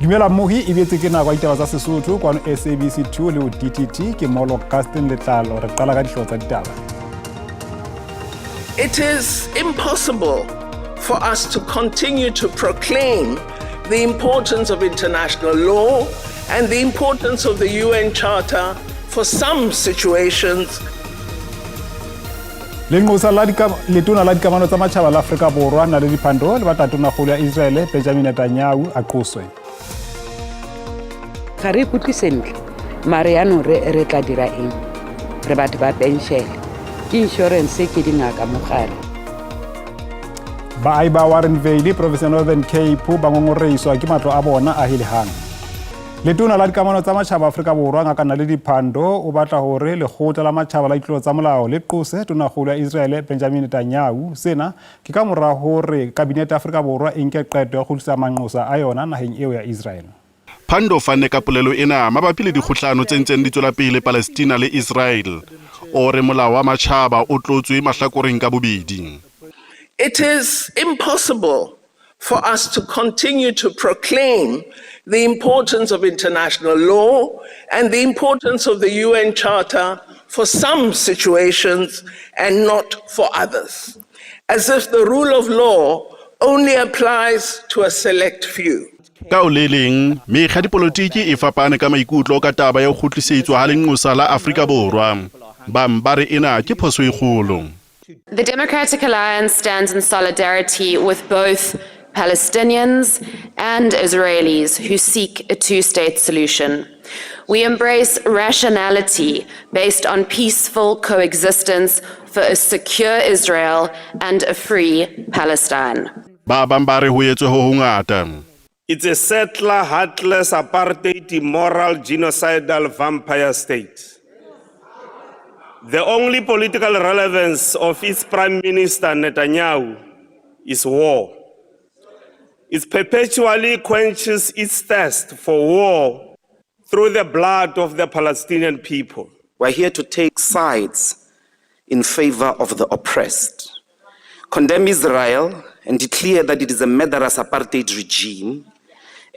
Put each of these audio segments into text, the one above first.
Dumela mmohi e betse ke nako ya ditaba tsa Sesotho kwano SABC 2 le ho DTT ke Molo Gaston Letlalo re qala ka dihlooho tsa ditaba. It is impossible for us to continue to proclaim the importance of international law and the importance of the UN Charter for some situations. Lenqosa la letona la dikamano tsa matjhaba la Afrika Borwa Naledi Pandor le batla tonakgolo ya Israele Benjamin Netanyahu a qoswe. Ga re ikutlwe sentle mare yaanong re tla dira eng re batho ba penšele ke insurance ke dingaka mo gare. Baahi ba Warrenvale, province ya Northern Cape ba ngongoreiswa ke matlo a bona a helehang. Letona la dikamano tsa matjhaba Afrika Borwa Ngaka Naledi Pandor o batla hore lekgotla la matjhaba la ditlolo tsa molao le qose tonakgolo ya Israele Benjamin Netanyahu. Sena ke ka mora hore kabinete ya Afrika Borwa e nke qeto ya ho kgutlisa manqosa a yona naheng eo ya Israel. Pandor o fanne ka polelo ena mabapi le dikgohlano tse ntseng di tswela pele Palestina le Israel. O re molao wa matjhaba o tlotswe mahlakoreng ka bobedi. It is impossible for us to continue to proclaim the importance of international law and the importance of the UN Charter for some situations and not for others, as if the rule of law only applies to a select few. Ka ho le leng, mekga dipolotiki e fapane ka maikutlo ka taba ya ho kgutlisetswa ha lenqosa la Afrika Borwa. Bang ba re ena ke phoso e kgolo. The Democratic Alliance stands in solidarity with both Palestinians and Israelis who seek a two-state solution. We embrace rationality based on peaceful coexistence for a secure Israel and a free Palestine. Ba bang ba re ho etswe ho hongata. It's a settler, heartless, apartheid, immoral, genocidal vampire state. The only political relevance of its Prime Minister Netanyahu is war. It perpetually quenches its thirst for war through the blood of the Palestinian people. We're here to take sides in favor of the oppressed, condemn Israel and declare that it is a murderous apartheid regime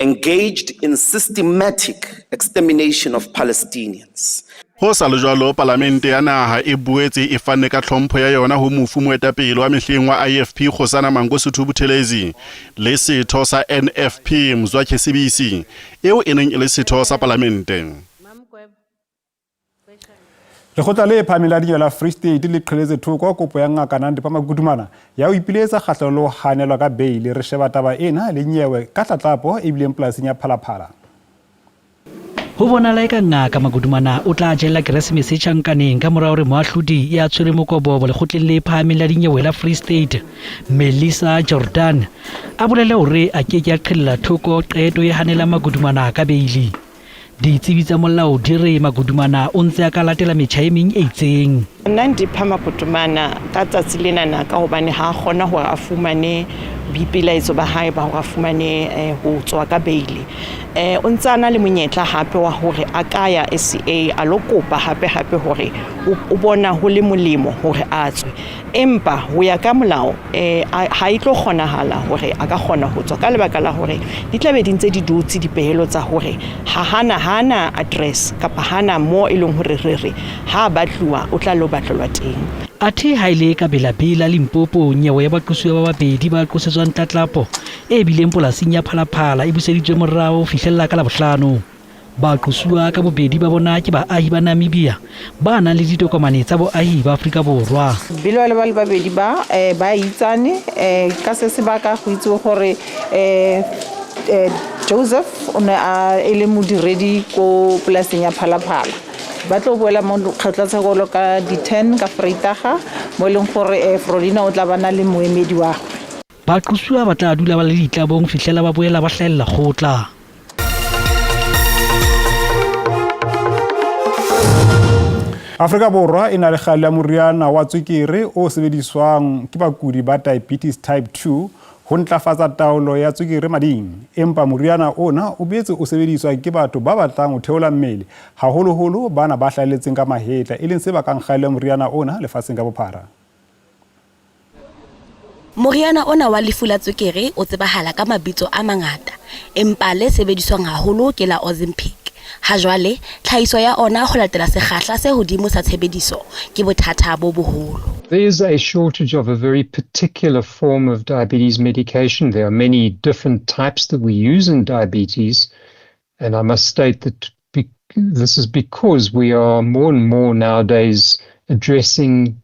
engaged in systematic extermination of Palestinians. Ho sa le jwalo, Palamente ya naha e boetse e fanne ka tlhompho ya yona ho mofu moetapele wa mehleng wa IFP Kgosana Mangosuthu Buthelezi le setho sa NFP Mzwakhe Sibisi eo e neng e le setho sa Palamente. Lekgotla le phahameng la dinyewe la Free State le qheletse thoko kopo ya Ngaka Nandipha Magudumana ya ho ipiletsa kgahlano le ho hanelwa ka beile. Re sheba taba ena le nyewe ka tlatlapo e bileng polasing ya Phalaphala. Ho bonala eka Ngaka Magudumana o tla jella Keresemese tjhankaneng ka mora hore moahlodi ya tshwereng mokobobo lekgotleng le phahameng la dinyewe la Free State, Melissa Jordan, a bolele hore a ke ke a qhelela thoko qeto e hanelang Magudumana ka beili. Ditsebi tsa molao di re Magudumana o ntse a ka latela metjha e meng e itseng. Nandipha Magudumana ka tsatsi lenana ka hobane ha a kgona hore a fumane boipelaetso ba hae ba hore a fumane ho tswa ka beile. O ntse a na le monyetla hape wa hore a ka ya SCA a lo kopa hape hape hore o bona ho le molemo hore a tswe. Empa ho ya ka molao ha e tlo kgonahala hore a ka kgona ho tswa ka lebaka la hore di tla be di ntse di dutse dipehelo tsa hore ha hana hana address kapa hana mo e leng hore re re ha batluwa o tla lo batlelwa teng. Athe ha e le ka Bela-Bela, Limpopo, nyewe ya baqosuwa ba babedi ba qosetswang tlatlapo e bileng polasing ya Phalaphala e buseditswe morao ho fihlella ka Labohlano. Baqosuwa ka bobedi ba bona ke baahi ba Namibia ba nang le ditokomane tsa boahi ba Afrika Borwa. Belewa le ba le babedi ba ba itsane ka se sebaka go itsewe gore Joseph o ne a e le modiredi ko polaseng ya Phalaphala. Ba tlo boela mo kgotlatshekelo ka di-10 ka Vrydag mo e leng gore Frolina o tla ba na le moemedi wa gagwe. Baqosuwa ba tla dula ba le ditlabong fihlela ba boela ba hlahella kgotla. Afrika Borwa e na le kgaello ya moriana wa tswekere o sebediswang ke bakudi ba diabetes type 2 ho ntlafatsa taolo ya tswekere mading. Empa moriana ona o boetse o sebediswa ke batho ba batlang ho theola mmele, haholoholo bana ba hlahelletseng ka mahetla, e leng se bakang kgaello ya moriana ona lefatsheng ka bophara. Moriana ona wa lefu la tswekere o tsebahala ka mabitso a mangata, empa le sebediswang haholo ke la Ozempic. Hajwale, tlhahiso ya ona ho latela sekgahla se hodimo sa tshebediso ke bothata bo boholo. There is a shortage of a very particular form of diabetes medication. There are many different types that we use in diabetes, and I must state that this is because we are more and more nowadays addressing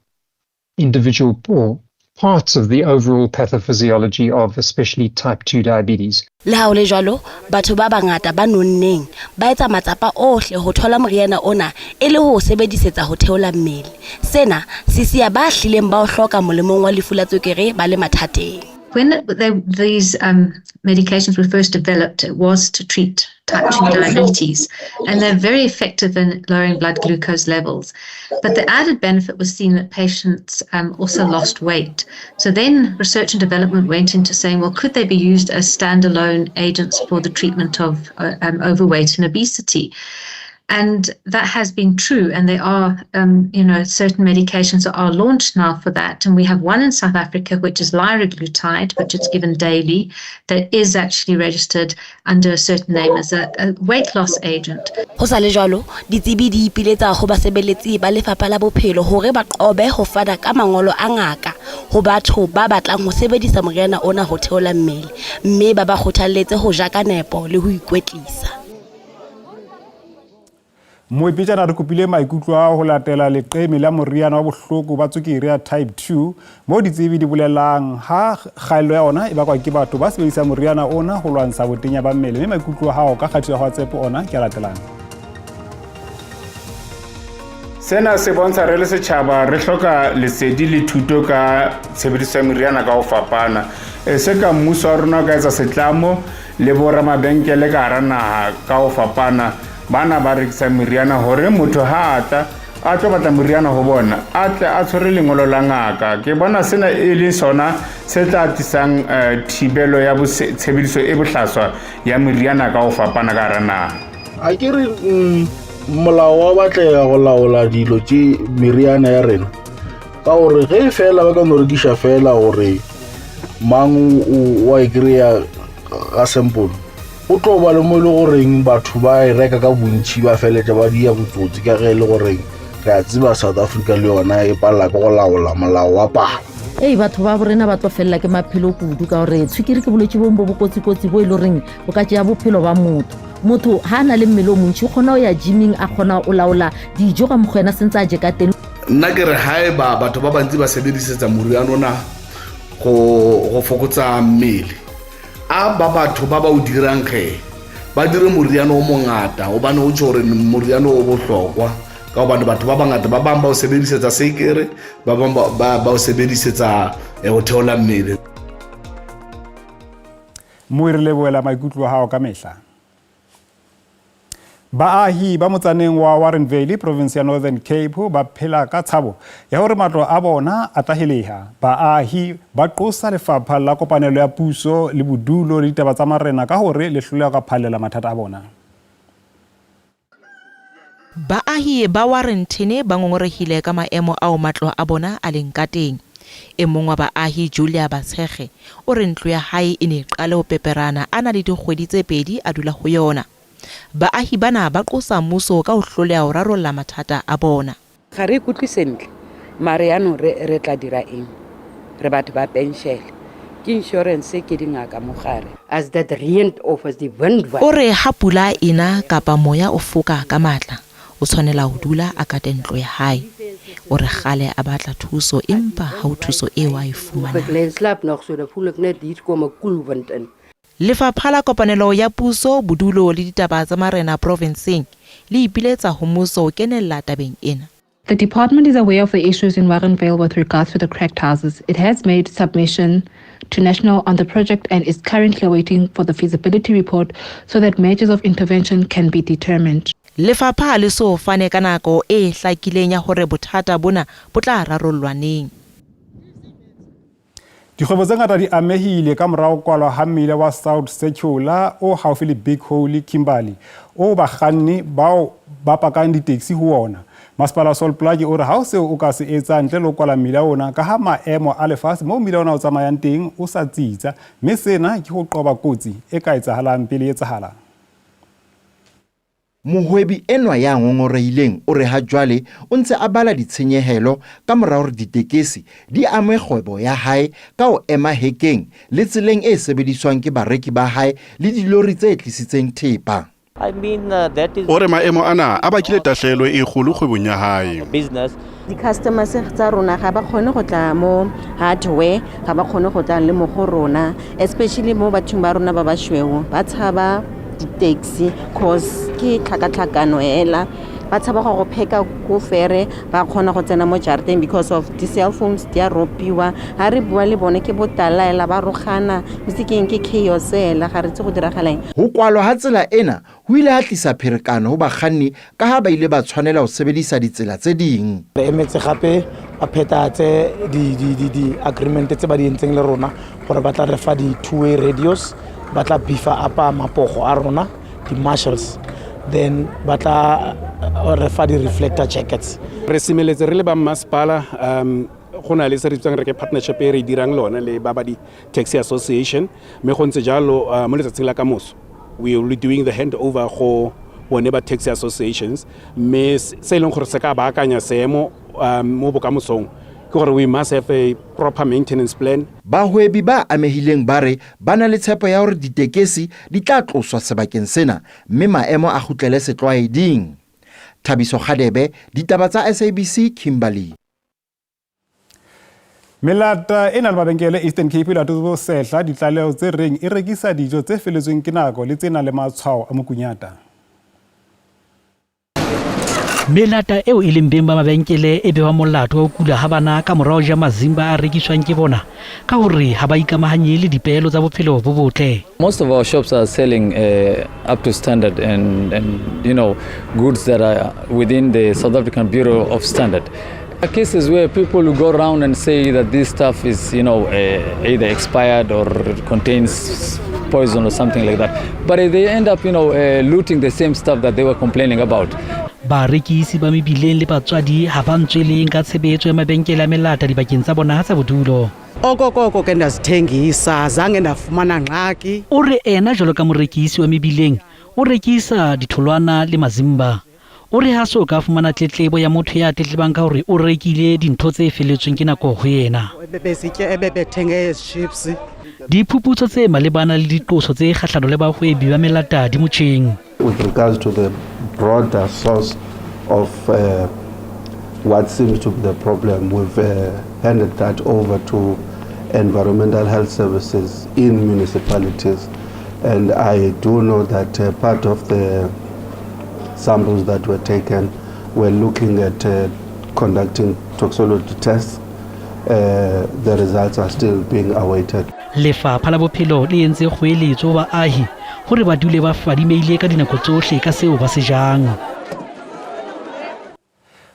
individual or parts of the overall pathophysiology of especially type 2 diabetes. Le ha ho le jwalo, batho ba bangata ba nonneng ba etsa matsapa ohle ho thola moriana ona e le ho o sebedisetsa ho theola mmele. Sena se siya ba hlileng ba o hloka molemong wa lefu la tswekere ba le mathateng. When they, these um, medications were first developed, it was to treat type 2 diabetes, and they're very effective in lowering blood glucose levels. But the added benefit was seen that patients um, also lost weight. So then research and development went into saying, well, could they be used as standalone agents for the treatment of uh, um, overweight and obesity? And that has been true. And there are, um, you know, certain medications that are launched now for that. And we have one in South Africa, which is liraglutide, which is given daily, that is actually registered under a certain name as a, a weight loss agent. Ho sa le jwalo, ditsebi di ipiletsa ho basebeletsi ba Lefapha la Bophelo hore ba qobe ho fana ka mangolo a ngaka ho batho ba batlang ho sebedisa moriana ona ho theola mmele mme ba ba kgothalletse ho ja ka nepo le ho ikwetlisa. Moepetšana re kopile maikutlo a ho latela leqeme la moriana wa bohloko ba tswekere ya type 2 moo ditsebi di bolelang ha kgaello ya ona e bakwa ke batho ba sebedisang moriana ona ho lwantsha botenya ba mmele mme maikutlo a hao ka kgathiso ya WhatsApp ona ke a latelang. Sena se bontsha re le setjhaba re hloka lesedi le thuto ka tshebediso ya meriana ka ho fapana. E se ka mmuso wa rona o ka etsa setlamo le boramabenkele ka hara naha ka ho fapana bana ba rekisang meriana hore motho ha a tla a tlo batla moriana ho bona a tle a tshwere lengolo la ngaka ke bona sena e le sona se tla tlisang eh, thibelo ya tshebediso e bohlaswa ya meriana ka ho fapana ka hara naha a ke re mm, molao wa batlega go laola dilo tše meriana ya rena ka gore ge fela ba ka no rekiša fela gore mang wa e kry-a ga sample go tlo ba le mo e le goreng batho ba e reka ka bontšhi ba feletša ba dia botsotsi ka ge e le goreng re a tseba south africa le yona e palela ke go laola molao wa palo ei batho ba borena ba tlo felela ke maphelo kudu ka gore tshwikiri ke bolwetse bong bo bokotsikotsi bo e le goreng bo ka tšea bophelo ba motho motho ga a na le mmele o montšhi o kgona go ya gyming a kgona o laola dijo ka mokgwa ena sentse a je ka teng nna ke re ga e ba batho ba bantsi ba sebedisetsa moriana ona go fokotsa mmele a ba batho ba ba o dirang ge ba dire moriana o mongata gobane o tšho gore moriana o bohlokwa ka gobane batho ba bangata ba bangwe ba o sebedisetsa sekere ba bangwe ba o sebedisetsa eh, go theola mmele Mo re lebohela maikutlo a hao ka mehla. Baahi ba motsaneng wa Warren Valley, province ya Northern Cape, ba phela ka tshabo ya hore matlo a bona a tla heleha. Baahi ba qosa lefapha la kopanelo ya puso le bodulo le ditaba tsa marena ka hore le hloleha ka phallela mathata a bona. Baahi ba Warrenton ba ngongorehile ka maemo ao matlo a bona a leng ka teng. E mong wa baahi, Julia Batshekge, o re ntlo ya hae e ne e qale ho peperana a na le dikgwedi tse pedi a dula ho yona. Baahi bana ba qosa mmuso ka ho hloleha ho rarolla mathata a bona. Ga re ikutlwe sentle, mare yaanong re, re tla dira eng? Re batho ba penšele. Ke inšorense, ke dingaka mo gare. As dit reënt of as die wind waai. O re ha pula e na kapa moya o foka ka matla, o tshwanela ho dula a kate ntlo ya hae. O re kgale a batla thuso empa ha ho thuso eo a e Of ek fumanang. lê en slaap nog so, dan voel ek net hier kom 'n koelwind in. Lefapha la Kopanelo ya Puso, Bodulo le Ditaba tsa Marena provenseng le ipiletsa ho mmuso ho kenella tabeng ena. The department is aware of the issues in Warrenvale with regards to the cracked houses. It has made submission to National on the project and is currently waiting for the feasibility report so that measures of intervention can be determined. Lefapha ha le so fane ka nako e hlakileng ya hore bothata bona bo tla rarollwa neng. Dikgwebo tse ngata di amehile ka mora ho kwalwa ha mmila wa South Circular o haufi le Big Hole, Kimberley, oo bakganni bao ba pakang di-taxi ho wona Masepala wa Sol Plaatje o re ha ho seo o ka se etsang ntle le ho kwala mmila ona ka ha maemo a lefatshe moo mmila ona o tsamayang teng o sa tsitsa, mme sena ke ho qoba kotsi e ka etsahalang pele e etsahala. Mohwebi enwa ya ngongorehileng o re ha jwale o ntse a bala ditshenyehelo ka mora hore ditekesi di ame kgwebo ya hae ka ho ema hekeng le tseleng e sebediswang ke bareki ba hae le dilori tse tlisitseng thepa. O re maemo ana a bakile tahlehelo e kgolo kgwebong ya hae. Di-customers tsa rona ga ba kgone go tla mo hardware, ga ba kgone go tla le mo go rona, especially mo bathong ba rona ba bašweu, ba tshaba di-taxi cause ke tlhakatlhakano hela. Ba tshaba go go pheka ko fere, ba kgona go tsena mo jarateng because of di-cell phones di a ropiwa. Ga re bua le bone ke botala hela, ba rogana, itse ke eng, ke chaos hela, ga re itse go diragala eng. Ho kwalwa ha tsela ena ho ile ha tlisa pherekano ho bakganni ka ha ba ile ba tshwanela ho sebedisa ditsela tse ding. Re emetse gape ba phethahatse di-agreement tse ba di entseng le rona gore ba tla re fa di-two-way radios, ba tla beefa up mapogo a rona, di-marshals, then ba tla re fa di-reflector jackets. Re semeletse re le ba mmasepala, go na le se re bitsang re ke partnership e re e dirang lone le ba ba di-taxi association, mme go ntse jalo, mo letsatsing la kamoso we will be doing the handover go bone ba taxi associations, mme se e leng gore se ka baakanya seemo mo bokamosong ke gore we must have a proper maintenance plan. Bahwebi ba amehileng ba re ba na le tshepo ya hore ditekesi di tla tloswa sebakeng sena mme maemo a kgutlele setlwaeding. Thabiso Kgadebe, ditaba tsa SABC, Kimberley. Melata e nang le mabenkele Eastern Cape e latotse bosehla ditlaleho tse reng e rekisa dijo tse feletsweng ke nako le tse nang le matshwao a mokunyata. Melata eo e leng beng ba mabenkele e behwa molato wa ho kula ha bana ka mora ho ja mazimba a rekiswang ke bona ka hore ha ba ikamahanye le dipeelo tsa bophelo bo botle. Most of our shops are selling up to standard and goods that are within the South African Bureau of Standard. There are cases where people will go around and say that this stuff is either expired or contains poison or something like that. But they end up looting the same stuff that they were complaining about. Barekisi ba mebileng le batswadi ha ba ntsweleng ka tshebetso ya mabenkele a melata dibakeng tsa bona tsa bodulo. Okokoko ke ndazithengisa, zange ndafumana ngxaki. O re ena jwalo ka morekisi wa mebileng o rekisa ditholwana le mazimba. O re ha so ka fumana tletlebo ya motho ya tletlebang ka hore o rekile dintho tse feletsweng ke nako ho yena. Ebebezitye, ebebethenge ezi chips. Diphuputso tse malebana le diqoso tse kgahlano le bahwebi ba melata di motjheng. With regards to the broader source of what seems to be the problem, we've handed that over to environmental health services in municipalities, and I do know that part of the samples that were taken were looking at conducting toxicology tests. The results are still being awaited. Lefapha la Bophelo le entse kgoeletso ho baahi hore ba dule ba fadimeile ka dinako tsohle ka seo ba se jang.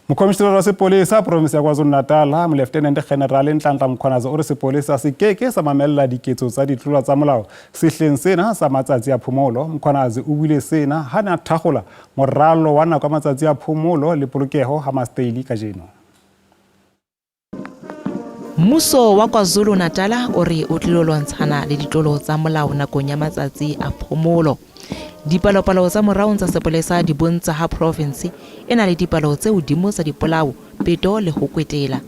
Mokhomishenara wa sepolesa province ya KwaZulu-Natal, Lieutenant General Nhlanhla Mkhwanazi, o re sepolesa se keke sa mamella diketso tsa ditlolo tsa molao sehleng sena sa matsatsi a phomolo. Mkhwanazi o buile sena ha ne a thakgola moralo wa nako ya matsatsi a phomolo le polokeho Hammarsdale kajeno. Mmuso wa KwaZulu-Natal o re o tlilo lwantshana le ditlolo tsa molao nakong ya matsatsi a phomolo. Dipalopalo tsa moraong tsa sepolesa di bontsha ha province e na le dipalo tse hodimo tsa dipolao, peto le ho kwetela.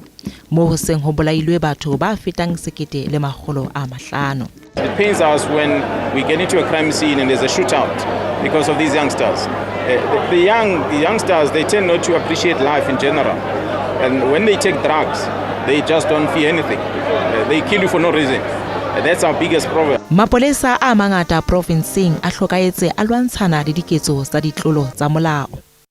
Moo ho seng ho bolailwe batho ba fetang 1,500. It pains us when we get into a crime scene and there's a shootout because of these youngsters. The youngsters, they tend not to appreciate life in general. And when they take drugs, they just don't feel anything. They kill you for no reason. That's our biggest problem. Mapolesa a mangata provinseng a hlokahetse a lwantshana le diketso tsa ditlolo tsa molao.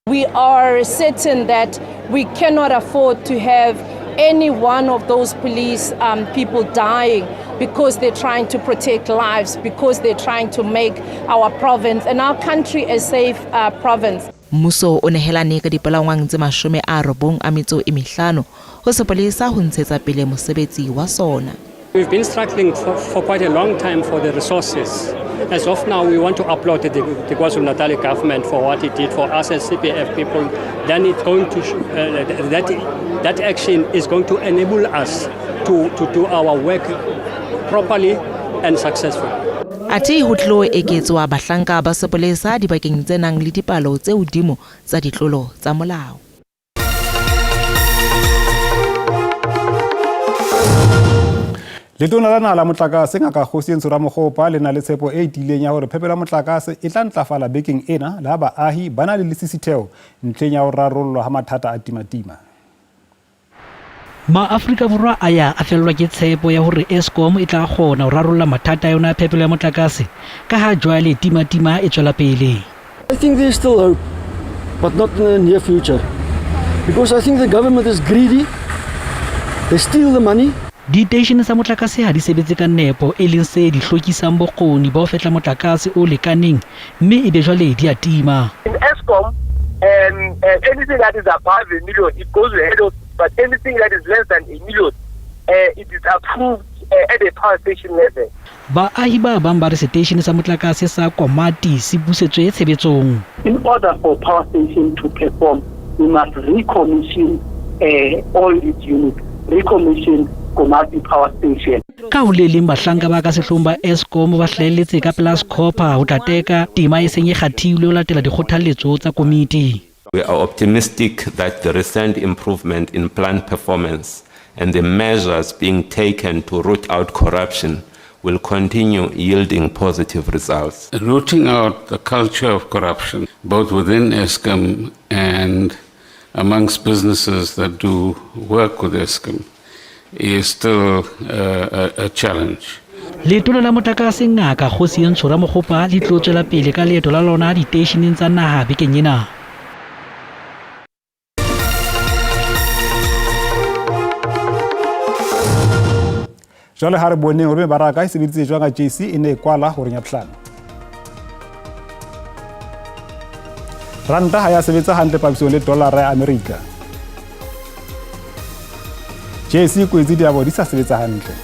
We are certain that we cannot afford to have any one of those police people dying because they're trying to protect lives, because they're trying to make our province and our country a safe province. Mmuso o nehelane ka dipalangwang tse 95 ho sepolesa ho ntshetsa pele mosebetsi wa sona. We've been struggling for quite a long time for the resources. As of now, we want to applaud the KwaZulu-Natal government for what it did for us as CPF people. Then it's going to that action is going to enable us to do our work properly and successfully. Athe ho tlo eketswa bahlanka ba sepolesa dibakeng tse nang le dipalo tse hodimo tsa ditlolo tsa molao. Letona la naha la motlakase Ngaka Kgosientsho Ramokgopa le na le tshepo e tiileng ya hore phepelo ya motlakase e tla ntlafala bekeng ena le ha baahi ba na le lesisitheho ntlheng ya ho rarollwa ha mathata a timatima. Maafrika Borwa a ya a fellwa ke tshepo ya hore Eskom e tla kgona ho rarolla mathata a yona a phepelo ya motlakase ka ha jwale timatima e tswela pele. I think there is still hope, but not in the near future. Because I think the government is greedy. They steal the money. Diteishene tsa motlakase ha di sebetse ka nepo, e leng se di hlokisang bokgoni ba ho fehla motlakase o lekaneng, mme ebe jwale di a tima. In Eskom, anything that is above a million, it goes to the head office, but anything that is less than a million, it is approved at the power station level. Baahi ba bang ba re seteishene sa motlakase sa Komati se busetswe tshebetsong. In order for power station to perform, we must recommission all its units, recommission Komati Power Station. Ka ho le leng, bahlanka ba ka sehloohong ba Eskom ba hlahelletse ka pela Scopa ho tla teka tema e seng e kgathilwe ho latela dikgothalletso tsa komiti. We are optimistic that the recent improvement in plant performance and the measures being taken to root out corruption will continue yielding positive results. Rooting out the culture of corruption, both within Eskom and amongst businesses that do work with Eskom, is still a challenge. Letona la motlakase Ngaka Kgosientsho Ramokgopa le tlo tswela pele ka leeto la lona diteisheneng tsa naha bekeng ena. Jwale ha re boneng hore mebaraka e sebeditse jwang ka JSE e ne e kwala horeng ya bohlano. Ranta ha ya sebetsa hantle papisong le dollara ya Amerika. JSE e kwetse diabo di sa sebetsa hantle.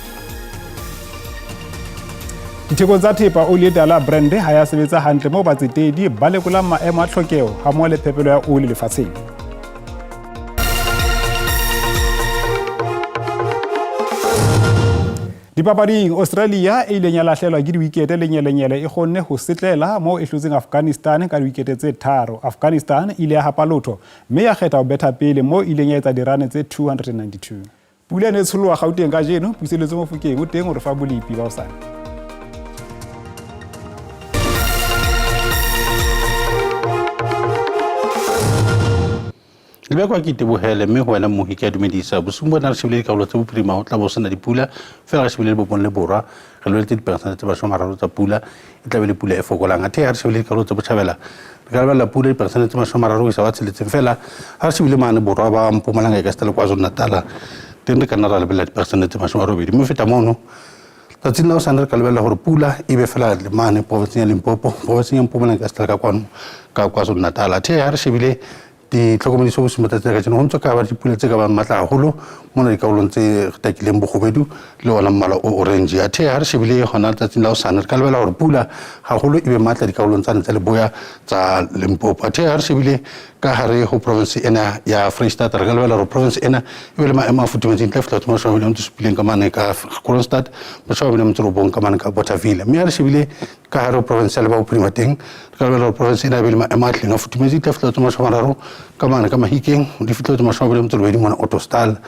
Dithekong tsa thepa oli e tala Brent ha ya sebetsa hantle moo batsetedi ba lekolang maemo a tlhokeho hammoho le phepelo ya oli lefatsheng. Dipapading, Australia e ileng ya lahlelwa ke diwikete lenyelenyele e kgonne ho setlela moo e hlotseng Afghanistan ka diwikete tse 3. Afghanistan e ile ya hapa lotho mme ya kgetha ho betha pele moo e ileng ya etsa dirane tse 292. Pula e ne e tsholoha Gauteng kajeno, Puseletso Mofokeng o teng ho re fa bolepi ba hosane. Lebekwa ke itebohele mme ho wena mmohi ke a dumedisa. Bosiung bona re shebile dikarolo tse bophirima ho tla bo sena dipula, fela re shebile lebopong le borwa re lebeletse diperesente tse 30 tsa pula, e tla be le pula e fokolang. Athe ha re shebile dikarolo tse botjhabela re ka lebella pula diperesente tse 30 ho isa wa 6, fela ha re shebile mane borwa ba Mpumalanga e ka sita le KwaZulu-Natal teng re ka nna ra lebella diperesente tse 80. Mme ho feta mono tsatsing la hosane re ka lebella hore pula e be fela le mane provinseng ya Limpopo, provinseng ya Mpumalanga e ka sita le ka kwano ka KwaZulu-Natal. Athe ha re shebile ditlhokomediso bosiung ba tsatsi la kajeno ho ntso ka ba dipula tse ka bang matla haholo mona dikarolong tse takileng bokgubedu le ona mmala o orange. Athe ha re shebile hona tsatsing la hosane re ka lebella hore pula haholo e be matla dikarolong tsane tsa leboya tsa Limpopo. Athe ha re shebile ka hare ho province ena ya Freistata re ka lebella hore province ena e be le maemo a futhumetseng ntle fihla 27 ka mane ka Kroonstad, 29 ka mane ka Bothaville. Mme ha re shebile ka hare ho province ya Lebowa Bophirima teng re ka lebella hore province ena e be le maemo a tlileng a futhumetse ntle fihla 30 ka mane ka Mahikeng, di fitlha 28 mona Ottosdal.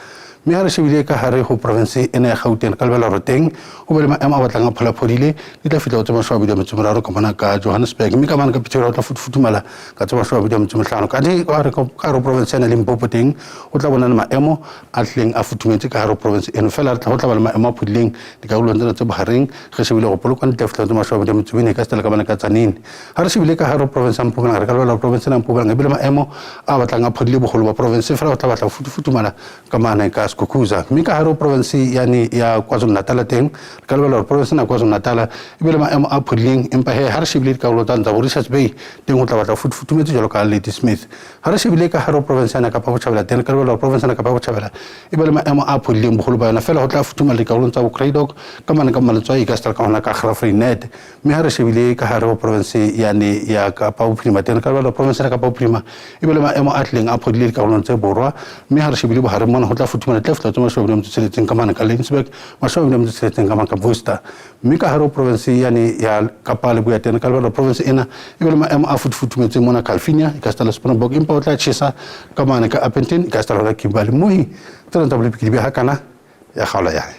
Mme ha re shebile ka hare ho province ena ya Gauteng re ka lebella hore teng ho be le maemo a batlang a pholaphodile, di tla fihla ho 23 ka mona ka Johannesburg. Mme ka mane ka Pretoria ho tla futhumala ka 25. Ka hare ho province ena Limpopo teng ho tla bona le maemo a tlileng a futhumetse ka hare ho province eno, fela ho tla ba le maemo a phodileng dikarolong tsena tse bohareng. Re shebile hore Polokwane di tla fihla 24 ka sitela ka mane ka Tzaneen. Ha re shebile ka hare ho province ya Mpumalanga re ka lebella hore province ena ya Mpumalanga e be le maemo a batlang a phodile boholo ba province, fela ho tla batla ho futhumala ka mane ka Skukuza. Mme ka hare ho province yane ya KwaZulu-Natal teng, re ka lebella hore province ena ya KwaZulu-Natal e be le maemo a phodileng, empa he ha re shebile dikarolo tsane tsa bo Richards Bay teng ho tla batla ho futhumetse jwalo ka Ladysmith. Ha re shebile ka hare ho province yana Kapa Botjhabela teng, re ka lebella hore province ena Kapa Botjhabela e be le maemo a phodileng boholo ba yona, feela ho tla futhumala dikarolong tsa bo Cradock ka mane ka Maletswai, ka setala ka hona ka Graaff-Reinet. Mme ha re shebile ka hare ho province yane ya Kapa Bophirima teng, re ka lebella province ya Kapa Bophirima e be le maemo a tlileng a phodile dikarolong tse borwa. Mme ha re shebile bohareng mona ho tla futhumala tla fihla tse 26 ka mane ka Laingsburg, 26 ka mane ka Worcester. Mme ka hare ho province yane ya Kapa Leboya teng, re ka lebella province ena e be le maemo a futhumetseng mona Calvinia, e ka seta le Springbok, empa o tla tjhesa ka mane ka Upington, e ka seta le hona Kimberley. Mohi tsena tsa bolepi ke di beha kana ya kgaola yane.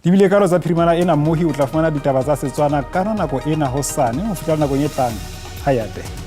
Di bile kalo tsa phirimana ena, mmohi o tla fumana ditaba tsa Setswana kana nako ena hosane ho fihla nakong e tlang. Ha ya teng.